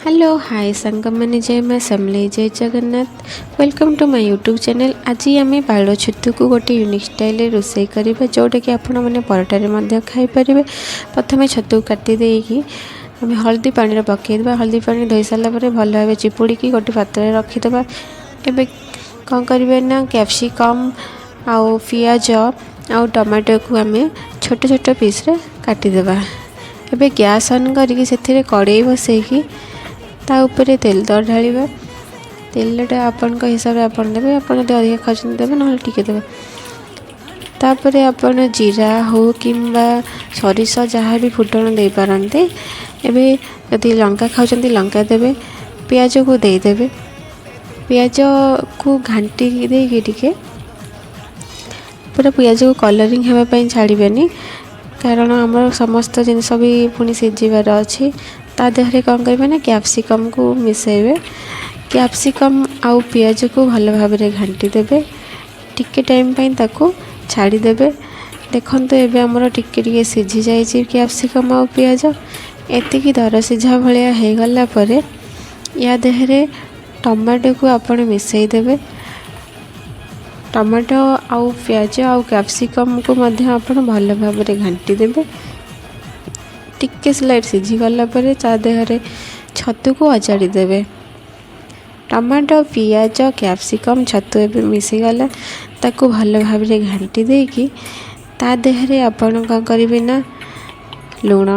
Hello, ହାଏ ସାଙ୍ଗମାନେ, ଜୟ ମା ସମଲେଇ, ଜୟ Jagannath. Welcome to my YouTube channel. ଆଜି ଆମେ ପାଳ ଛତୁକୁ ଗୋଟେ ୟୁନିକ୍ ଷ୍ଟାଇଲ୍ରେ ରୋଷେଇ କରିବା, ଯେଉଁଟାକି ଆପଣମାନେ ପରଟାରେ ମଧ୍ୟ ଖାଇପାରିବେ। ପ୍ରଥମେ ଛତୁକୁ କାଟି ଦେଇକି ଆମେ ହଳଦୀ ପାଣିରେ ପକାଇଦେବା। ହଳଦୀ ପାଣି ଧୋଇ ସାରିଲା ପରେ ଭଲ ଭାବେ ଚିପୁଡ଼ିକି ଗୋଟେ ପାତ୍ରରେ ରଖିଦେବା। ଏବେ କ'ଣ କରିବେ ନା, କ୍ୟାପ୍ସିକମ୍ ଆଉ ପିଆଜ ଆଉ ଟମାଟୋକୁ ଆମେ ଛୋଟ ଛୋଟ ପିସ୍ରେ କାଟିଦେବା। ଏବେ ଗ୍ୟାସ୍ ଅନ୍ କରିକି ସେଥିରେ କଡ଼େଇ ବସେଇକି ତା ଉପରେ ତେଲ ଢାଳିବା। ତେଲଟା ଆପଣଙ୍କ ହିସାବରେ ଆପଣ ଦେବେ। ଆପଣ ଯଦି ଅଧିକା ଖାଉଛନ୍ତି ଦେବେ, ନହେଲେ ଟିକେ ଦେବେ। ତାପରେ ଆପଣ ଜିରା ହଉ କିମ୍ବା ସୋରିଷ, ଯାହା ବି ଫୁଟଣ ଦେଇପାରନ୍ତି। ଏବେ ଯଦି ଲଙ୍କା ଖାଉଛନ୍ତି, ଲଙ୍କା ଦେବେ। ପିଆଜକୁ ଦେଇଦେବେ। ପିଆଜକୁ ଘାଣ୍ଟି ଦେଇକି ଟିକେ ପୁରା ପିଆଜକୁ କଲରିଂ ହେବା ପାଇଁ ଛାଡ଼ିବେନି, କାରଣ ଆମର ସମସ୍ତ ଜିନିଷ ବି ପୁଣି ସିଝିବାର ଅଛି। ତା ଦେହରେ କ'ଣ କରିବେ ନା, କ୍ୟାପ୍ସିକମ୍କୁ ମିଶାଇବେ। କ୍ୟାପ୍ସିକମ୍ ଆଉ ପିଆଜକୁ ଭଲ ଭାବରେ ଘାଣ୍ଟି ଦେବେ। ଟିକେ ଟାଇମ୍ ପାଇଁ ତାକୁ ଛାଡ଼ିଦେବେ। ଦେଖନ୍ତୁ, ଏବେ ଆମର ଟିକେ ଟିକେ ସିଝି ଯାଇଛି କ୍ୟାପ୍ସିକମ୍ ଆଉ ପିଆଜ। ଏତିକି ଦର ସିଝା ଭଳିଆ ହେଇଗଲା ପରେ ୟା ଦେହରେ ଟମାଟୋକୁ ଆପଣ ମିଶାଇ ଦେବେ। ଟମାଟୋ ଆଉ ପିଆଜ ଆଉ କ୍ୟାପ୍ସିକମ୍କୁ ମଧ୍ୟ ଆପଣ ଭଲ ଭାବରେ ଘାଣ୍ଟି ଦେବେ। ଟିକେ ସ୍ଲାଇଟ୍ ସିଝିଗଲା ପରେ ତା ଦେହରେ ଛତୁକୁ ଅଜାଡ଼ି ଦେବେ। ଟମାଟୋ, ପିଆଜ, କ୍ୟାପ୍ସିକମ୍, ଛତୁ ଏବେ ମିଶିଗଲା। ତାକୁ ଭଲ ଭାବରେ ଘାଣ୍ଟି ଦେଇକି ତା ଦେହରେ ଆପଣ କ'ଣ କରିବେ ନା, ଲୁଣ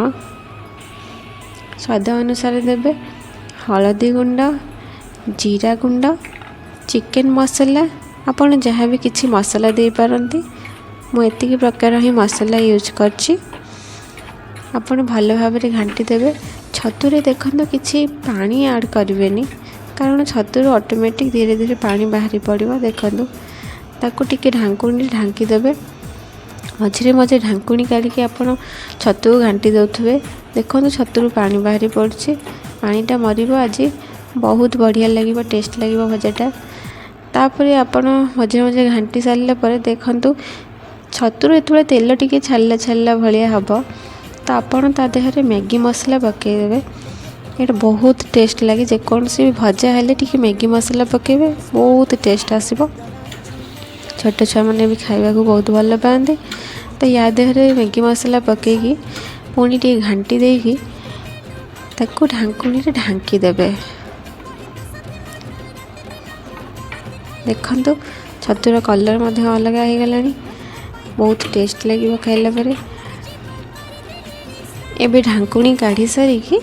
ସ୍ୱାଦ ଅନୁସାରେ ଦେବେ, ହଳଦୀ ଗୁଣ୍ଡ, ଜିରା ଗୁଣ୍ଡ, ଚିକେନ୍ ମସଲା, ଆପଣ ଯାହା ବି କିଛି ମସଲା ଦେଇପାରନ୍ତି। ମୁଁ ଏତିକି ପ୍ରକାର ହିଁ ମସଲା ୟୁଜ୍ କରିଛି। ଆପଣ ଭଲ ଭାବରେ ଘାଣ୍ଟି ଦେବେ। ଛତୁରେ ଦେଖନ୍ତୁ, କିଛି ପାଣି ଆଡ଼୍ କରିବେନି, କାରଣ ଛତୁରୁ ଅଟୋମେଟିକ୍ ଧୀରେ ଧୀରେ ପାଣି ବାହାରି ପଡ଼ିବ। ଦେଖନ୍ତୁ, ତାକୁ ଟିକେ ଢାଙ୍କୁଣୀରେ ଢାଙ୍କି ଦେବେ। ମଝିରେ ମଝିରେ ଢାଙ୍କୁଣୀ କାଢ଼ିକି ଆପଣ ଛତୁକୁ ଘାଣ୍ଟି ଦେଉଥିବେ। ଦେଖନ୍ତୁ, ଛତୁରୁ ପାଣି ବାହାରି ପଡ଼ୁଛି। ପାଣିଟା ମରିବ। ଆଜି ବହୁତ ବଢ଼ିଆ ଲାଗିବ, ଟେଷ୍ଟ ଲାଗିବ ଭଜାଟା। ତାପରେ ଆପଣ ମଝିରେ ମଝିରେ ଘାଣ୍ଟି ସାରିଲା ପରେ ଦେଖନ୍ତୁ, ଛତୁରୁ ଯେତେବେଳେ ତେଲ ଟିକେ ଛାଡ଼ିଲା ଛାଡ଼ିଲା ଭଳିଆ ହେବ, ତ ଆପଣ ତା ଦେହରେ ମ୍ୟାଗି ମସଲା ପକାଇଦେବେ। ଏଇଟା ବହୁତ ଟେଷ୍ଟ ଲାଗେ। ଯେକୌଣସି ବି ଭଜା ହେଲେ ଟିକେ ମ୍ୟାଗି ମସଲା ପକାଇବେ, ବହୁତ ଟେଷ୍ଟ ଆସିବ। ଛୋଟ ଛୁଆମାନେ ବି ଖାଇବାକୁ ବହୁତ ଭଲ ପାଆନ୍ତି। ତ ୟା ଦେହରେ ମ୍ୟାଗି ମସଲା ପକାଇକି ପୁଣି ଟିକେ ଘାଣ୍ଟି ଦେଇକି ତାକୁ ଢାଙ୍କୁଣୀରେ ଢାଙ୍କି ଦେବେ। ଦେଖନ୍ତୁ, ଛତୁର କଲର୍ ମଧ୍ୟ ଅଲଗା ହେଇଗଲାଣି। ବହୁତ ଟେଷ୍ଟ ଲାଗିବ ଖାଇଲା ପରେ। ଏବେ ଢାଙ୍କୁଣୀ କାଢ଼ି ସାରିକି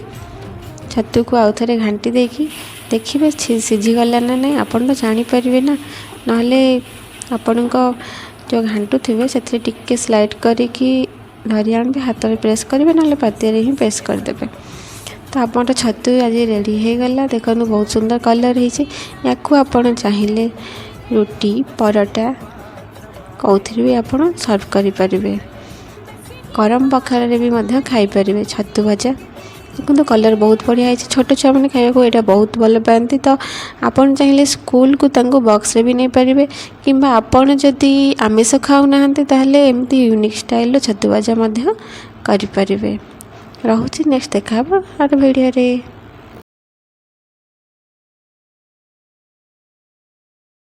ଛତୁକୁ ଆଉ ଥରେ ଘାଣ୍ଟି ଦେଇକି ଦେଖିବେ ସିଝିଗଲା ନା ନାହିଁ। ଆପଣ ତ ଜାଣିପାରିବେ ନା। ନହେଲେ ଆପଣଙ୍କ ଯେଉଁ ଘାଣ୍ଟୁଥିବେ, ସେଥିରେ ଟିକେ ସ୍ଲାଇଡ଼୍ କରିକି ଧରି ଆଣିବେ, ହାତରେ ପ୍ରେସ୍ କରିବେ, ନହେଲେ ପାତିଆରେ ହିଁ ପ୍ରେସ୍ କରିଦେବେ। ତ ଆପଣଙ୍କ ଛତୁ ଆଜି ରେଡ଼ି ହେଇଗଲା। ଦେଖନ୍ତୁ, ବହୁତ ସୁନ୍ଦର କଲର୍ ହେଇଛି। ୟାକୁ ଆପଣ ଚାହିଁଲେ ରୁଟି, ପରଟା, କେଉଁଥିରେ ବି ଆପଣ ସର୍ଭ କରିପାରିବେ। ଗରମ ପଖାଳରେ ବି ମଧ୍ୟ ଖାଇପାରିବେ ଛତୁ ଭଜା। ଦେଖନ୍ତୁ, କଲର୍ ବହୁତ ବଢ଼ିଆ ହେଇଛି। ଛୋଟ ଛୁଆମାନେ ଖାଇବାକୁ ଏଇଟା ବହୁତ ଭଲ ପାଆନ୍ତି। ତ ଆପଣ ଚାହିଁଲେ ସ୍କୁଲକୁ ତାଙ୍କୁ ବକ୍ସରେ ବି ନେଇପାରିବେ, କିମ୍ବା ଆପଣ ଯଦି ଆମିଷ ଖାଉନାହାନ୍ତି, ତାହେଲେ ଏମିତି ୟୁନିକ୍ ଷ୍ଟାଇଲ୍ର ଛତୁ ଭଜା ମଧ୍ୟ କରିପାରିବେ। ରହୁଛି, ନେକ୍ସଟ ଦେଖା ହେବ ଆର ଭିଡ଼ିଓରେ।